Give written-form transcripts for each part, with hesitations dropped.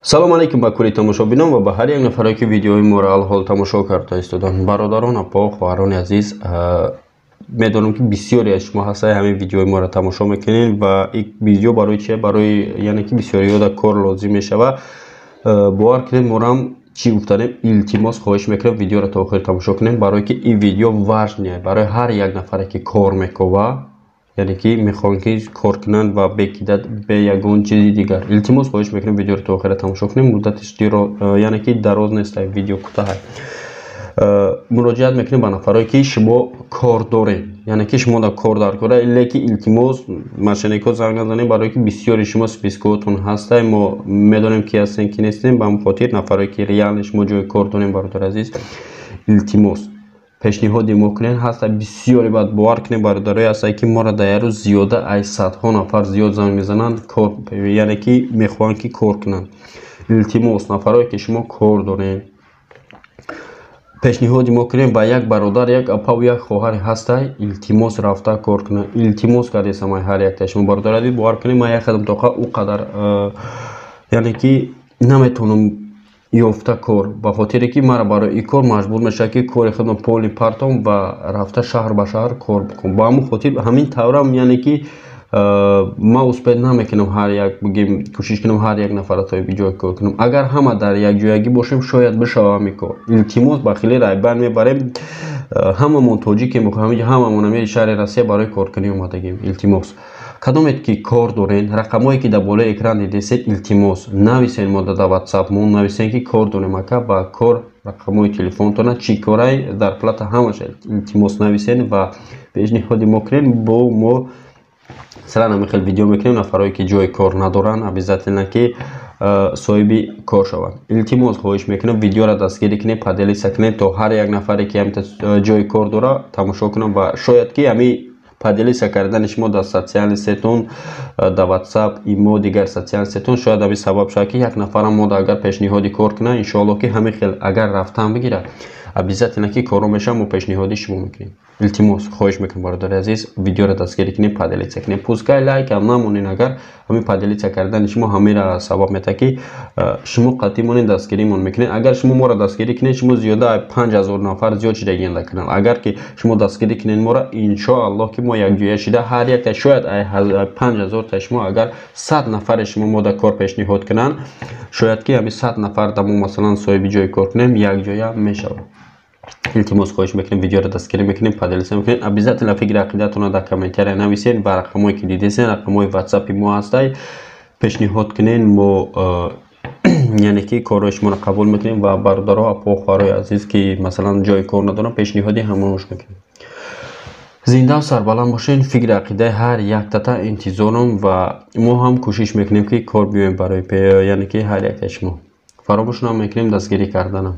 Салом алейкум ба кулли тамошобинон ва ба ҳар як нафаре, ки видеои моро алҳол тамошо карда истоданд. Бародарон, апо, хоҳарони азиз, медонам, ки бисёре аз шумо ҳастаи, ҳамин видеои моро тамошо мекунед. Ва ин видео барои чи? Барои, яъне ки, бисёриҳо дар кор лозим мешавад. Бовар кунед, морам чӣ гуфтанем. Илтимос, хоҳиш мекунам, видеоро то охир тамошо кунем, барое ки ин видео важный барои ҳар як нафаре, ки кор мекова, яъне ки мехоҳанд, ки кор кунанд ва бекидат, бе ягон чизи дигар. Илтимос, хоҳиш мекунем, видеоро то охира тамошо кунем. Муддатиш, яъне ки, дароз нест, видео кӯтаҳ. Муроҷиат мекунем ба нафарое, ки шумо кор доред, яъне ки шумо дар кор дар кора, леки илтимос, мошенникҳо занг назанед, барое ки бисёри шумо спискотон ҳастай, мо медонем, ки ҳастем, ки нестем. Ба ҳамин хотир нафарое, ки реально шумо ҷои кор дорем, бародари азиз, илтимос, пешниҳоди мо кунед. Ҳаста бисёре, баъд бовар кунед, бародарое ҳастае, ки моро дар як рӯз зиёда аз садҳо нафар зиёд занг мезананд, кор, яъне ки мехоҳанд, ки кор кунанд. Илтимос, нафарое, ки шумо кор доред, пешниҳоди мо кунем. Ва як бародар, як апаву як хоҳаре ҳастай, илтимос, рафта кор кунад. Илтимос кардесам ҳар яктаи шумо, бародари азиз. Бовар кунед, ман як қадам тоқа ӯ қадар, яъне ки, наметавонам ёфта кор, ба хотире ки мара барои ин кор маҷбур мешавад, ки кори худро полный партом ва рафта шаҳр ба шаҳр кор бикунам. Ба ҳамон хотир ҳамин таврам, яъне ки, ман успеть намекунам, ҳар як, бигем, кӯшиш кунам, ҳар як нафара соҳиби ҷой кор кунам. Агар ҳама дар якҷоягӣ бошем, шояд бишава ҳамин кор. Илтимос, ба хеле райбан мебарем, ҳамамон тоҷикем, ҳамамон ҳамин шаҳри Россия барои коркунӣ омадагем. Илтимос, кадомед, ки кор дорен, рақамҳое, ки дар болои экран дидесед, илтимос, нависен мо дар Ватсап, мо нависен, ки кор дорем, ака, ва кор, рақамҳои телефонтона, чӣ корай, зарплата, ҳамаша илтимос нависен ва пешниҳоди мо кунем. Бо мо сара ҳамин хел видео мекунем, нафарое, ки ҷои кор надоранд, обязательно ки соҳиби кор шаванд. Илтимос, хоҳиш мекунам, видеоро дастгирӣ кунед, поделиться кунед, то ҳар як нафаре, ки ҳамта ҷои кор дора, тамошо кунам. Ва шояд ки ҳамин поделиться кардани шумо дар социальный сетон, дар Ватсап, имо, дигар социальный сетон, шояд ҳамин сабаб шавад, ки як нафарам мода агар пешниҳоди кор кунад, иншоалло, ки ҳамин хел агар рафтан бигирад, обязательно ки корро мешавад, мо пешниҳоди шумо мекунем. Илтимос, хоҳиш мекунам, бародари азиз, видеоро дастгирӣ кунед, поделиться кунед, пускай лайкам намонед. Агар ҳамин поделиться кардани шумо ҳамира сабаб метавад, ки шумо қатъӣ монед, дастгиримон мекунед. Агар шумо моро дастгирӣ кунед, шумо зиёда 5000 нафар зиёд шидагиен дар канал. Агар ки шумо дастгирӣ кунед моро, иншоаллоҳ, ки мо якҷоя шида ҳар якта, шояд 5000-таи шумо агар 100 нафаре шумо мода кор пешниҳод кунанд, шояд ки ҳамин 100 нафар да мо, масалан, соҳиби ҷои кор кунем, якҷоя мешавад. Илтимос, хоҳиш мекунем, видеоро дастгирӣ мекунем, поделиться мекунем. Обязательно фикри ақидаатонро дар комментария нависен ва рақамҳое, ки дидесен, рақамҳои Ватсапи мо ҳастай, пешниҳод кунен. Мо, яъне ки, корҳои шуморо қабул мекунем ва бародаро, апо, хоҳарои азиз, ки масалан ҷои кор надоранд, пешниҳоди ҳамонош мекунем. Зиндаву сарбаланд бошен. Фикри ақидаи ҳар яктата интизорам ва мо ҳам кӯшиш мекунем, ки кор биёем барои, яъне ки, ҳар яктаи шумо. Фаромӯш намекунем дастгирӣ карданам.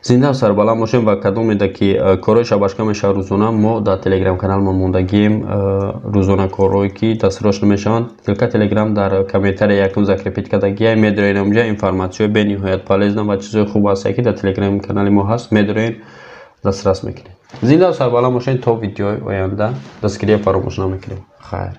Зиндаву сарбаланд бошем. Ва кадомеда ки корҳои шабашка мешавад рӯзона, мо дар Телеграм каналмон мондагием, рӯзона корҳое, ки дастрас намешаванд. Ссылка Телеграм дар комментария якум закрепить кардагия. Медроен онҷа, информатсияи бениҳоят полезна ва чизои хуб ҳастае, ки дар Телеграм канали мо ҳаст, медроен, дастрас мекунед. Зиндаву сарбаланд бошед. То видеои оянда дастгирия фаромӯш намекунем. Хайр.